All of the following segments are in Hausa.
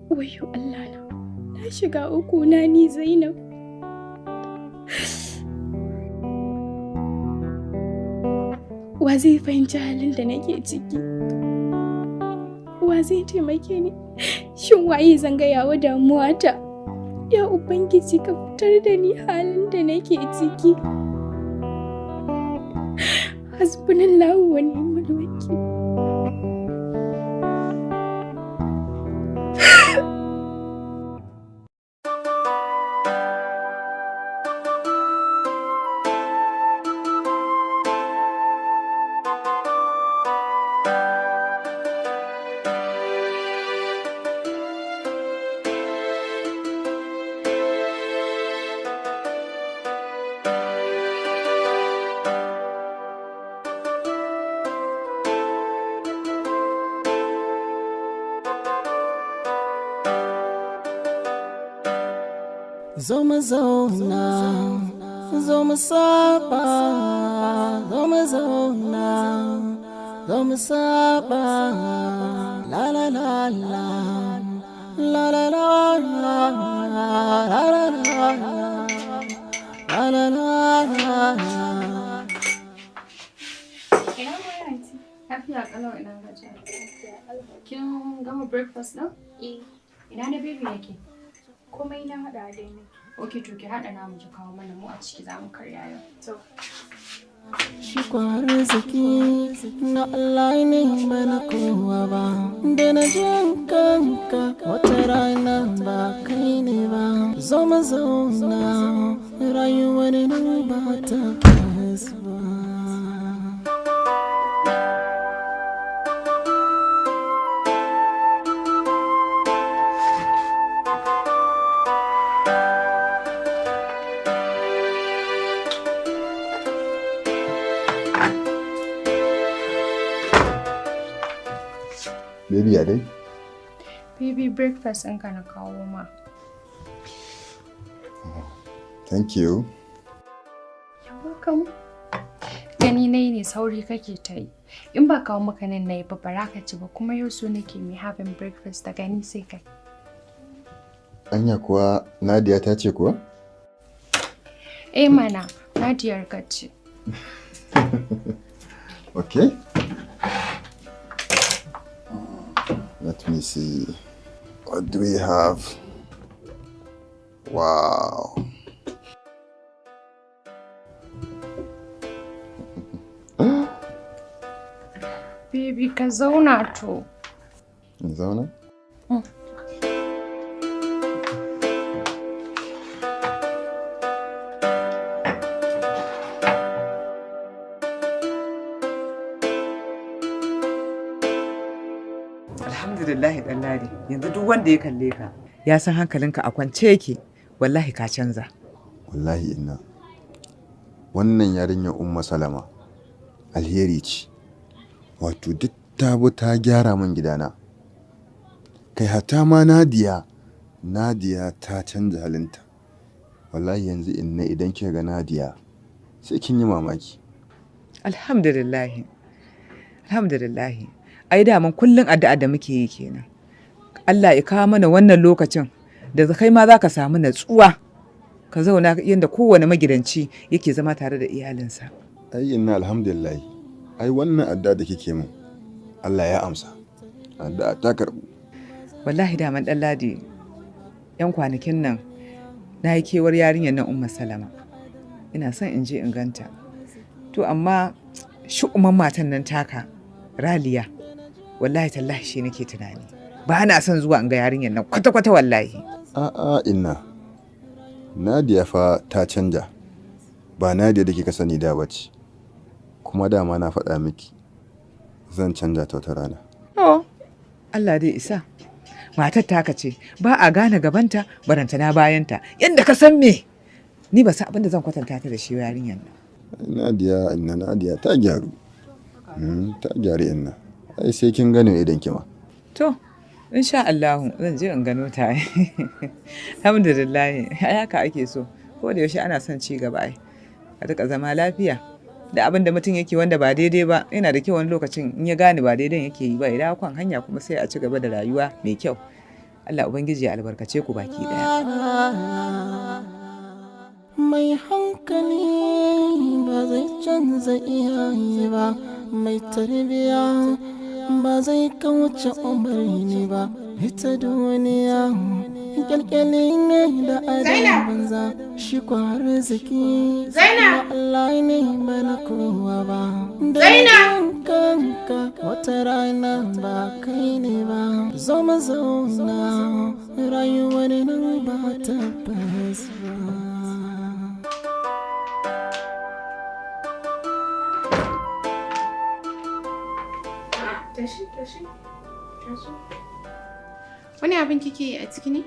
Wayyo Allah na. Na shiga uku na ni Zainab. Wa zai fahimci halin da nake ciki? Wa zai taimake ni? Shin waye zan gaya wa damuwata? Ya Ubangiji, ka fitar da ni halin da nake ciki. Hasbunallahu wa ni'mal wakil. Zo mu zauna, zo mu saba, zo mu zauna, zo mu saba. La la la la, la la la la, la la la la la la. Ina goyon aunty? Lafiya kalau, ina gajiya. Kin gama breakfast ɗin? Eh. Ina na baby yake? Komai na haɗa dai ne. Ok, to ki haɗa namu ki kawo mana, mu a ciki za mu karya yau. To. Shi arziki na Allah ne, ba na kowa ba. Da na jin kanka wata rana ba kai ne ba. Zo mu zauna, rayuwar nan ba ta ba. Baby, ya dai? Baby, breakfast ɗinka na kawo ma. Thank you. You're welcome. Gani na ne sauri kake ta yi. In ba kawo maka nan na yi ba, bara ka ci ba, kuma yau so nake mai having breakfast daga ni sai kai. Anya kuwa Nadia ta ce kuwa? Eh mana, Nadiyar ka ce. Okay. Let me see. What do we have? Wow. Baby, ka zauna to. In zauna? Mm. Alhamdulillah Ɗanladi, yanzu duk wanda ya kalle ka ya san hankalinka a kwance yake, wallahi ka canza. Wallahi inna. Wannan yarinyar Umma Salama alheri ce. Wato duk ta bi ta gyara min gidana. Kai, hata ma Nadiya, Nadiya ta canza halinta. Wallahi yanzu inna, idan kika ga Nadiya sai kin yi mamaki. Alhamdulillah. Alhamdulillah. Ai daman kullum addu'a da muke yi kenan. Allah ya kawo mana wannan lokacin da kai ma za ka samu natsuwa, ka zauna yadda kowane magidanci yake zama tare da iyalinsa. Ai inna, alhamdulillah. Ai wannan addu'a da kike min, Allah ya amsa. Addu'a ta karbu. Wallahi daman Ɗanladi, 'yan kwanakin nan na yi kewar yarinyar nan Umma Salama. Ina son in je in ganta. To amma shu'uman matan nan taka, Raliya, wallahi tallahi shi nake tunani. Ba na son zuwa in ga yarinyar nan kwata-kwata wallahi. A'a inna. Nadiya fa ta canja. Ba Nadiya da kika sani da bace. Kuma dama na faɗa miki zan canja ta wata rana. Oh, Allah dai isa. Matar taka ce, ba a gane gabanta barantana bayanta. Yanda ka san me? Ni ba san abin da zan kwatanta ta da shi yarinyar nan. Nadiya, inna, Nadiya ta gyaru. Ta gyaru inna. Ai sai kin gane idan kima. To, insha Allahu zan je in gano ta. Alhamdulillah, ai haka ake so. Ko da yaushe ana son ci gaba ai. A rika zama lafiya. Da abin da mutum yake wanda ba daidai ba, yana da kyau wani lokacin in ya gane ba daidai yake yi ba, ya dawo kan hanya, kuma sai a ci gaba da rayuwa mai kyau. Allah Ubangiji ya albarkace ku baki ɗaya. Mai hankali ba zai canza iyaye ba, mai tarbiya ba zai kauce umarni ba. Ita duniya kyalkyali ne da adam banza, shi kwa arziki na Allah ne ba na kowa ba. Zainab! Kanka wata rana ba kai ne ba, zo mu zauna rayuwar nan ba tabbas ba. Tashi, tashi, tashi. Wani abin kike yi a ciki ne?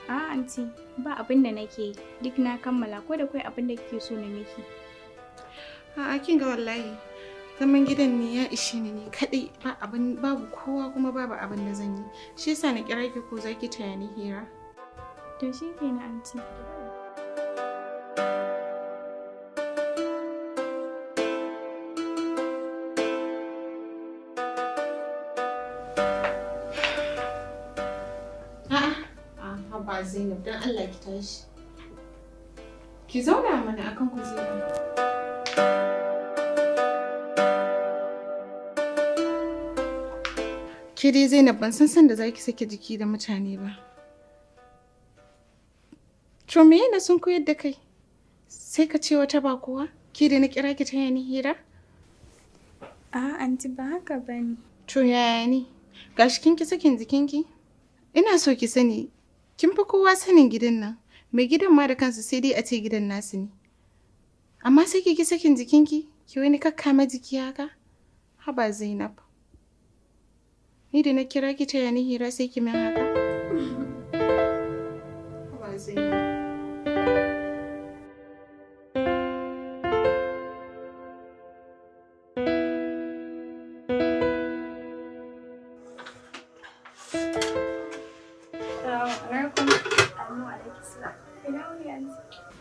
A'a anti, ba abin da nake yi. Duk na kammala ko da kai abin da kike so na miki. A'a kin ga wallahi zaman gidan ne ya ishe ni ne kadai, ba abin, babu kowa kuma babu abin da zan yi. Shi yasa na kira ki ko zaki taya ni hira. To shikenan anti. A'a, Zainab, don Allah ki tashi. Ki zauna mana akan kujera. Ke dai Zainab, ban san sanda zaki sake jiki da mutane ba. To me yana sun koyar da kai? Sai ka ce wata ba kowa? Ke da na kira ki taya ni hira? A'a anti, ba haka bane. To yaya ne? Gashi kin ki sakin jikinki? Ina so ki sani, kin fi kowa sanin gidan nan. Mai gidan ma da kansa sai dai a ce gidan nasu ne. Amma sai ki ki sakin jikinki, ki wani kakkama jiki haka? Haba Zainab. Ni da na kira ki taya ni hira sai ki min haka? Haba Zainab.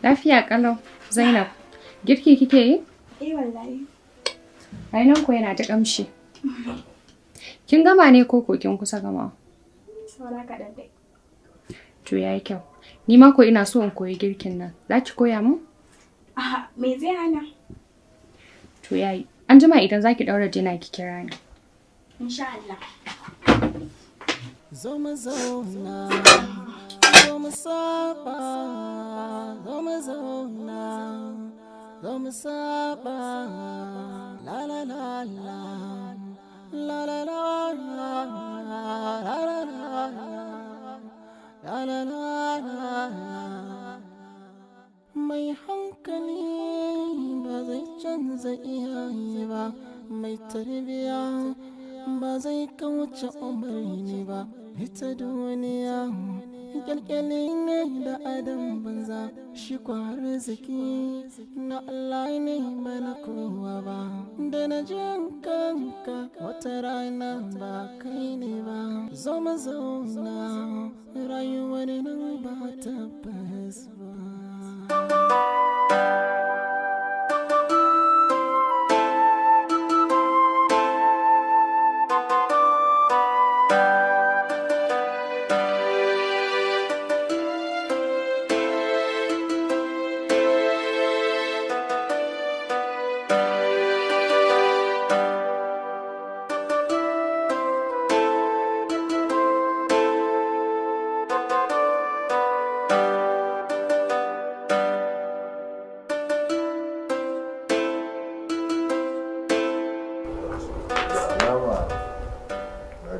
Lafiya kalau, Zainab. Girki kike yi? Eh wallahi. Ai nan ko yana ta kamshi. Kin gama ne ko ko kin kusa gama? Saura kaɗan dai. To yayi kyau. Ni ma ko ina so in koyi girkin nan. Za ki koya mun? A'a, me zai hana? To yayi. An jima idan za ki ɗaura jina ki kira ni. Insha Allah. Zo mu zauna, zo mu saba, zo mu zauna, zo mu saba. La la la la, la la la la, la la la la la la. Mai hankali ba zai canza iyaye ba, mai tarbiya ba zai kauce umarni ba. Ita duniya kyalkyali ne da adam banza, shi kwa arziki na Allah ne ba na kowa ba. Da na jin kanka wata rana ba kai ne ba, zo mu zauna rayuwar nan ba tabbas ba.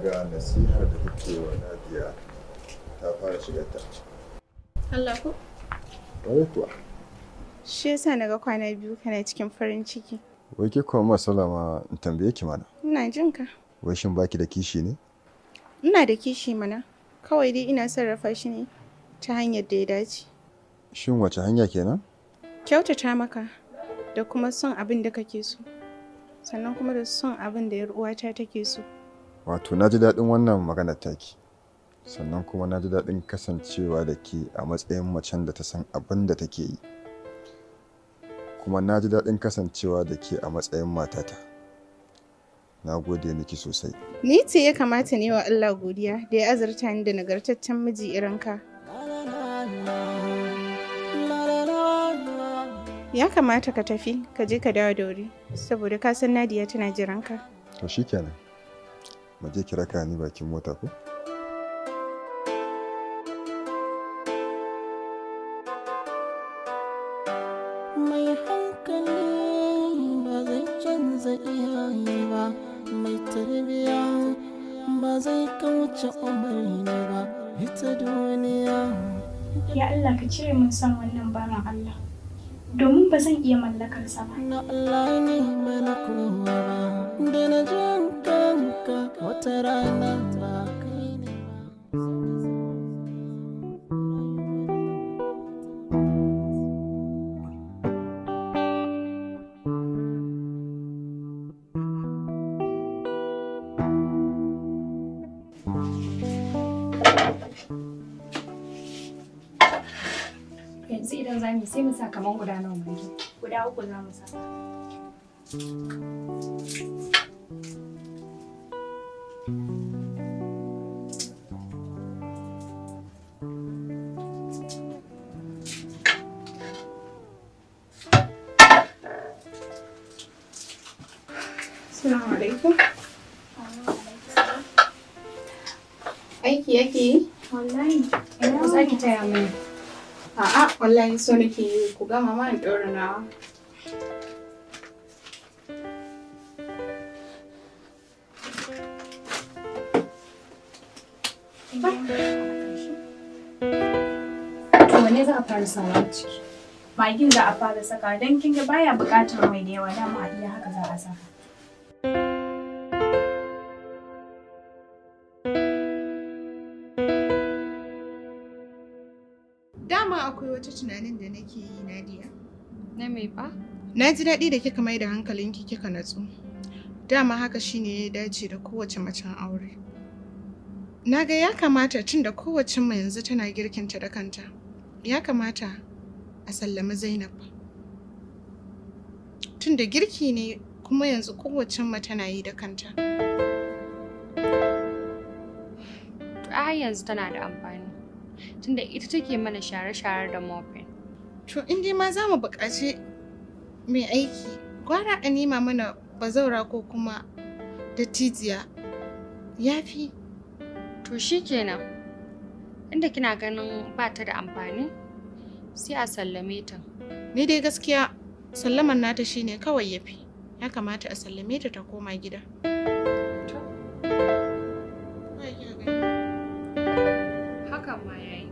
Ga nasihar da kike wa Nadiya ta fara shigar ta. Allah ko? Wai kuwa. Shi yasa naga kwana biyu kana cikin farin ciki. Wai ke kuwa Salama in tambaye ki mana. Ina jin ka. Wai shin baki da kishi ne? Ina da kishi mana. Kawai dai ina sarrafa shi ne ta hanyar da ya dace. Shin wace hanya kenan? Kyautata maka da kuma son abin da kake so. Sannan kuma da son abin da 'yar uwata take so. Wato na ji daɗin wannan maganar taki, sannan kuma na ji daɗin kasancewa da ke a matsayin macen da ta san abin da take yi, kuma na ji daɗin kasancewa da ke a matsayin matata. Na gode miki sosai. Ni ce ya kamata ne wa Allah godiya da ya azurta ni da nagartaccen miji irin ka. Ya kamata ka tafi, ka je ka dawo da wuri, saboda ka san Nadiya tana jiran ka. To shikenan. Mu je ki raka ni bakin mota ko? Mai hankali ba zai canza iyaye ba, mai tarbiya ba zai kauce umarni ba, ita duniya. Ya Allah ka cire min son wannan bawan Allah. Domin ba zan iya mallakarsa ba. Na Allah ne ba na kowa ba, da na jin kanka wata rana ba kai ne ba. Yanzu idan za mu sai mu sa kaman guda nawa magi. Guda 3 za mu saka. Assalamu alaikum. Aiki yake yi? Wallahi. Ko za ki taya mini? A'a, wallahi so nake yi ku gama ma in ɗaura nawa. To wanne za a fara sawa a ciki? Magin za a fara saka don kin ga baya buƙatar mai da yawa, dama a iya haka za a saka. Dama akwai wata tunanin da nake yi, Nadiya. Na me ba? Na ji daɗi da kika mai da hankalinki kika natsu. Dama haka shine ya dace da kowace macen aure. Na ga ya kamata tun da kowace mu yanzu tana girkinta da kanta. Ya kamata a sallami Zainab. Tun da girki ne kuma yanzu kowace mu tana yi da kanta. To ai yanzu tana da amfani. Tunda ita take mana share-share da mopping. To in dai ma za mu buƙaci mai aiki, gwara a nema mana bazaura ko kuma dattijiya. Ya fi. To shikenan. Inda kina ganin ba ta da amfani, sai a sallame ta. Ni dai gaskiya sallaman nata shine kawai ya fi. Ya kamata a sallame ta ta koma gida. Hakan ma yayi.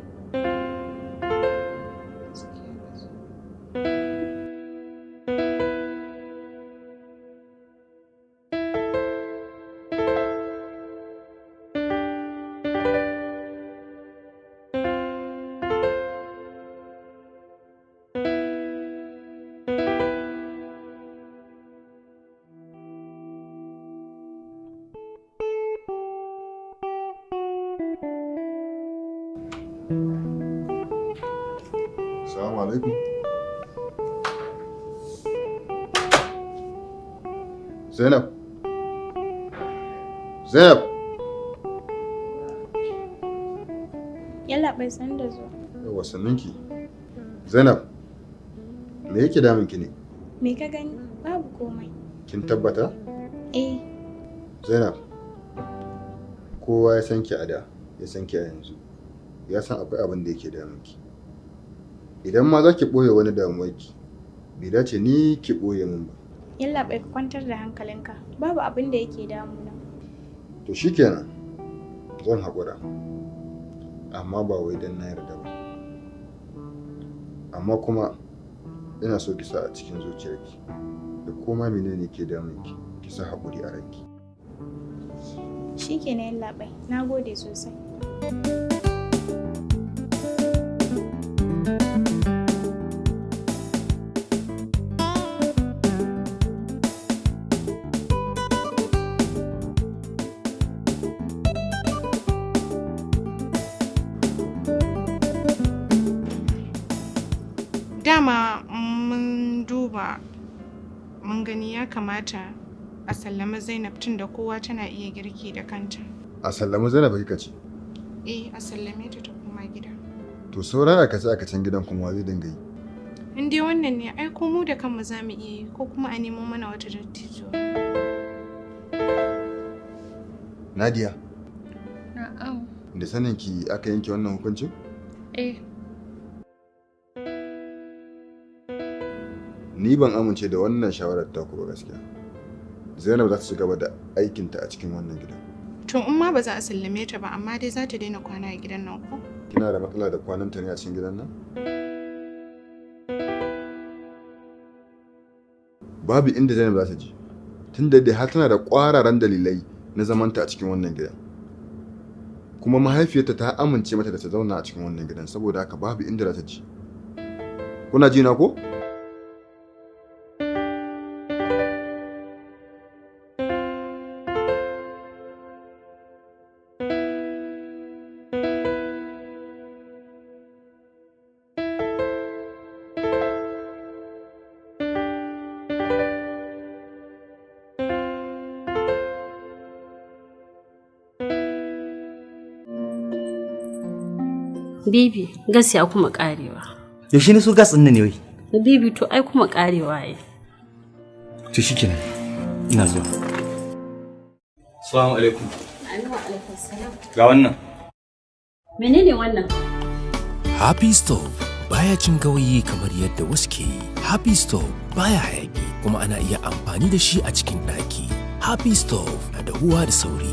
Assalamu alaikum. Zainab. Zainab. Yalla bai san da zuwa. Yawwa sannunki. Zainab. Me yake damun ki ne? Me ka gani? Babu komai. Kin tabbata? Eh. Zainab. Kowa ya san ki a da, ya san ki a yanzu. Ya san akwai abin da yake damun ki. Idan ma za ki ɓoye wani damuwarki, bai dace ni ki ɓoye min ba. Yalla bai, ka kwantar da hankalinka. Babu abin da yake damuna. To shikenan, zan haƙura. Amma ba wai don na yarda ba. Amma kuma ina so ki sa a cikin zuciyarki da koma menene ke damunki, ki sa haƙuri a ranki. Shikenan yalla bai, na gode sosai. Dama mun duba mun gani ya kamata A sallami Zainab tun da kowa tana iya girki da kanta. A sallami Zainab kika ce? Eh, a sallame ta ta koma gida. To sauran aikace aikacen gidan kuma zai dinga yi. In dai wannan ne ai ko mu da kanmu za mu iya yi ko kuma a nemo mana wata dattijuwa. Nadia. Na'am. Da sanin ki aka yanke wannan hukuncin? Eh. Ni ban amince da wannan shawarar taku ba gaskiya. Zainab za ta ci gaba da aikinta a cikin wannan gidan. To in ma ba za a sallame ta ba amma dai za ta daina kwana a gidan nan ko? Kina da matsala da kwananta ne a cikin gidan nan? Babu inda Zainab za ta je. Tunda dai har tana da ƙwararan dalilai na zamanta a cikin wannan gidan. Kuma mahaifiyarta ta amince mata da ta zauna a cikin wannan gidan saboda haka babu inda za ta je. Kuna ji na ko? Bibi, gas ya kuma karewa. Yaushe ne su gas ɗin nan ne wai? Bibi to ai kuma karewa ai. To shikenan. Ina zuwa. Assalamu alaikum. Alaikum salam. Ga wannan. Menene wannan? Happy Stove baya cin gawayi kamar yadda wasu ke yi. Happy Stove baya hayaki kuma ana iya amfani da shi a cikin ɗaki. Happy Stove na dahuwa da sauri.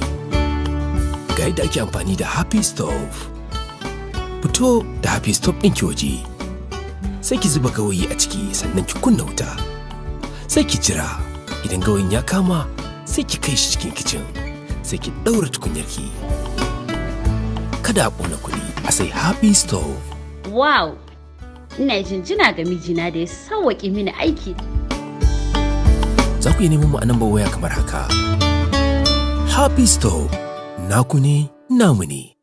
Ga yadda ake amfani da Happy Stove. Fito da Happy Stove ɗinki waje. Sai ki zuba gawayi a ciki sannan ki kunna wuta. Sai ki jira idan gawayin ya kama sai ki kai shi cikin kicin. Sai ki ɗaura tukunyarki. Kada a ƙona kuɗi a sai Happy Stove. Wow! Ina jinjina ga mijina da ya sauwaƙe mini aiki. Za ku iya neman mu a nambar waya kamar haka. Happy Stove, naku ne, namu ne.